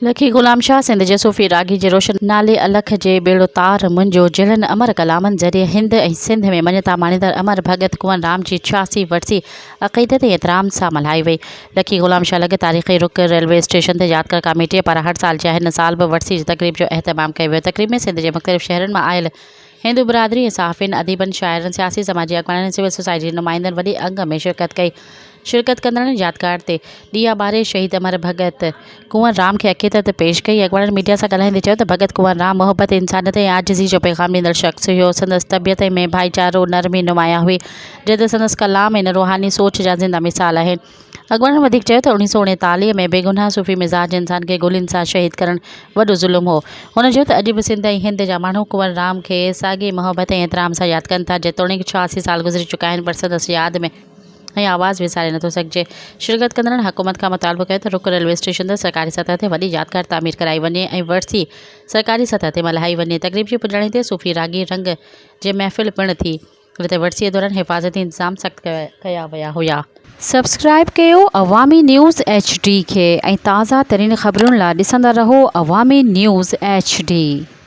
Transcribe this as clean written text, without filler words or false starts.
لکي غلام شاهه سنڌ جي صوفي راڳي جي روشن نالي الک جي ٻيڙو تار منهنجو جهڙن امر ڪلامن ذريعي هند ۽ سنڌ ۾ مڃتا ماڻيندڙ امر ڀڳت ڪنور رام جي 86 ورسي عقيدت ۽ احترام سان ملهائي وئي. لکي غلام شاهه لڳ تاريخي رڪ ريلوي اسٽيشن تي يادگار ڪاميٽيء پاران هر سال جيان هن سال به ورسي جي تقريب جو اهتمام ڪيو ويو. تقريب ۾ سنڌ جي مختلف شهرن مان آيل هندو برادري ۽ صحافين، اديبن، شاعرن، سياسي سماجي اڳواڻن ۽ سول سوسائٽي جي نمائندن وڏي انگ ۾ شرڪت ڪئي. شرڪت ڪندڙن يادگار تي ڏيئا ٻاري شهيد امر ڀڳت ڪنور رام کي عقيدت پيش ڪئي. اڳواڻن ميڊيا سان ڳالهائيندي چيو ته ڀڳت ڪنور رام محبت، انسانيت ۽ عاجزي جو پيغام ڏيندڙ شخص هيو. سندس طبيعت ۾ ڀائيچارو، نرمي نمايان هئي، جنهن تي سندس ڪلام ان روحاني سوچ جا زنده مثال آهن. اڳواڻن وڌيڪ چيو ته اوڻيهه سو اوڻيتاليهه ۾ بيگناهه صوفي مزاج انسان کي گولين سان شهيد ڪرڻ وڏو ظلم هو. هن چيو ته اڄ به سنڌ ۽ هند جا ماڻهو ڪنور رام کي ساڳي محبت ۽ احترام سان ياد ڪن ٿا، جيتوڻيڪ 86 سال گذري چڪا آهن پر سندس ياد ۾ ۽ آواز وساري نٿو سگهجي. شرڪت ڪندڙن حڪومت کان مطالبو ڪيو ته رڪ ريلوي اسٽيشن تي سرڪاري سطح تي وڏي يادگار تعمير ڪرائي وڃي ۽ ورسي سرڪاري سطح تي ملهائي وڃي. تقريب جي پڄاڻي تي صوفي راڳي رنگ جي محفل پڻ ٿي. جتي ورسيء دوران حفاظتي انتظام سخت ڪيا ويا هيا. سبسڪرائب ڪيو عوامي نيوز ايڇ ڊي کي ۽ تازه ترين خبرن لا ڏسندا رهو عوامي نيوز ايڇ ڊي.